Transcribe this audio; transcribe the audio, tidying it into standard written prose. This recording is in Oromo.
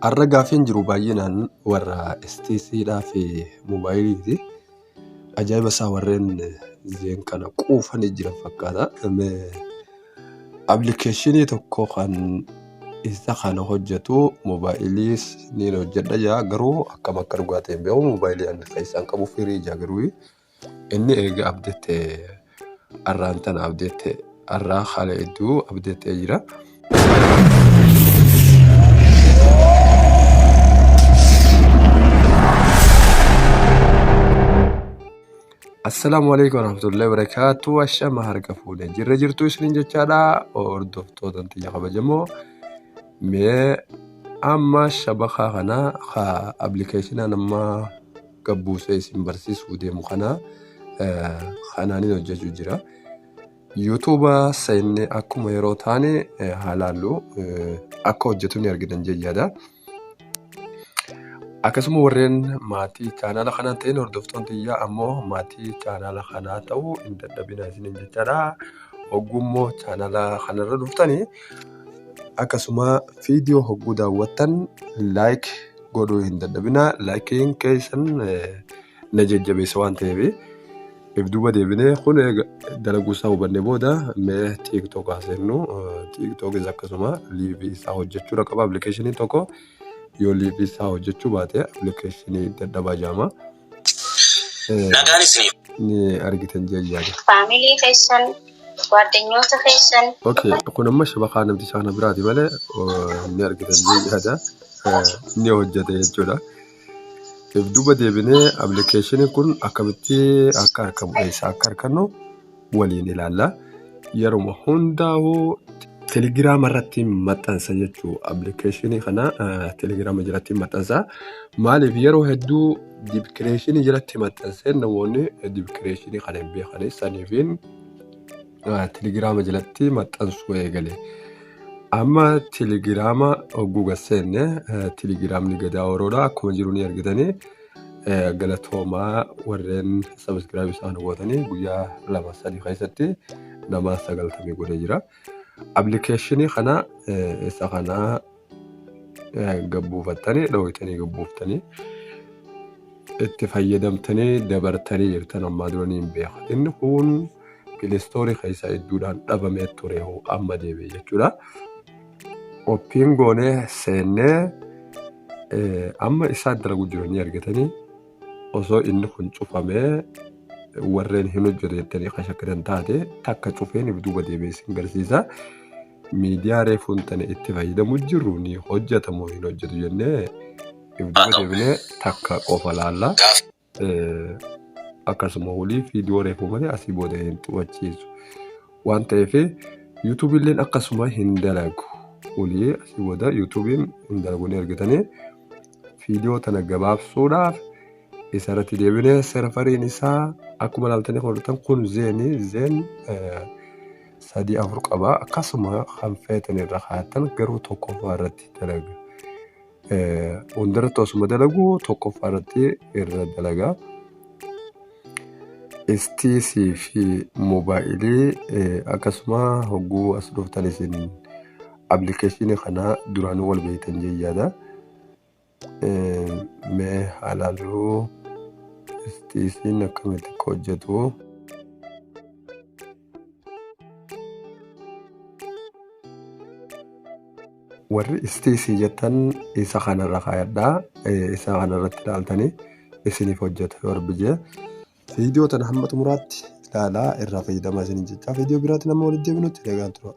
Har'a gaaffiin jiru baay'inaan warra STC dhaa fi moobaayiliiti. Ajaa'iba isaa warreen zeen kana quufanii jiran fakkaata. Appilikeeshinii tokko kan isa kana hojjetu moobaayiliis ni hojjedha jaa garuu akkam akka dhugaa ta'e hin beeku moobaayilii ani keessaan qabu firii jaa garuu inni eega abdeette arraan tana abdeette arraa haala hedduu abdeettee jira. Assalaamu alaikum warahmatullahi wabarakatuh. Ashama harka fuune jirra jirtu isiniin jechaadha. Hordoftoota tiyya kabajamoo. Mee amma shabakaa kana ka appilikeeshinaan amma gabbuusee isin barsiisuu deemu kana kanaanin hojjechuu jira. Yuutuuba seenne akkuma yeroo taane haa laallu akka hojjetu ni argitan jee yaada. Akkasuma warreen maatii chaanaala kanaa ta'in hordoftoonni tiyyaa ammoo maatii chaanaala kanaa ta'uu hin dadhabinaa isiniin jechaadha. Hogguu immoo chaanaala kanarra dhuftanii akkasuma viidiyoo hogguu daawwattan laayik godhuu hin dadhabinaa. Laayikiin keessan na jajjabeessa waan ta'eef. If duuba deebinee kun eega dalaguu isaa hubanne booda mee tiiktook haa seennu. Tiiktookis akkasuma liivii isaa hojjechuudha qaba appilikeeshiniin tokko yoo liivii isaa hojjechuu baate appilikeeshinii dadhabaa jaama. Nagaan isiniif. Ni argitan jee yaada. Faamilii keessan, gwaaddanyoota keessan. Okay, kun amma shabakaa namticha kana biraati malee ni argitan jee yaada. Ni hojjete jechuudha. If duuba deebinee appilikeeshiniin kun akkamitti akka argamu eessa akka argannu waliin ilaalla. Yeruma hundaa'uu telegiraama irratti maxxansa jechuudha. Appilikeeshinii kana telegiraama jalatti maxxansa. Maaliif yeroo hedduu dibikireeshinii jalatti maxxansee namoonni dibikireeshinii kana hin beekani saniifiin telegiraama jalatti maxxansuu eegale. Amma telegiraama hogguu gad seenne telegiraamni gadaa horoodha akkuma jiru ni argitanii galatoomaa warreen sabiskiraayib isaan gootanii guyyaa 2 3 keessatti nama 90 godhee jira. Appilikeeshinii kana isa kana gabbuufattanii dhooytanii gabbuuftanii itti fayyadamtanii dabartanii jirtan ammaa dura ni hin beeka. Inni kun pilistoorii keessa hedduudhaan dhabamee ture amma deebi'e jechuudha. Qophiin goonee seennee amma isaa dalagu jiru ni argatanii osoo inni kun cufamee warreen hin hojjetu jettanii kan shakkitan taate takka cufeen if duuba deebi'ee isin garsiisa. Miidiyaa reefuun tana itti fayyadamu jirru ni hojjeta moo hin hojjetu jennee if duuba deebinee takka qofa laalla. Akkasuma walii viidiyoo reefuu malee asii booda hin xu'achiisu. Waan ta'eef yuutuubiilleen akkasuma hin dalagu. Walii asii booda yuutuubiin hin dalagu ni argitanii viidiyoo tana gabaabsuudhaaf isarratti deebinee serveriin isaa akkuma ilaaltanii hordoftan kun zeenii zeen 3 4 qaba. Akkasuma kan feetan irra kaa'attan garuu tokkoffaa irratti dalaga. Hundarratti osuma dalagu tokkoffaa irratti irra dalaga. STC fi moobaayilii akkasuma hogguu as dhuftan isin appilikeeshinii kana duraanuu wal beektan jee yaada. Mee haa ilaallu STC'n akkamitti akka hojjetu. Warri STC jettan isa kanarra kaayadhaa. Isa kanarratti ilaaltanii isiniif hojjeta yoo rabbi jee. Viidiyoo tana hamma xumuraatti ilaalaa irraa fayyadamaa isiniin jechaa viidiyoo biraatiin amma walitti deebinutti nagaan tura.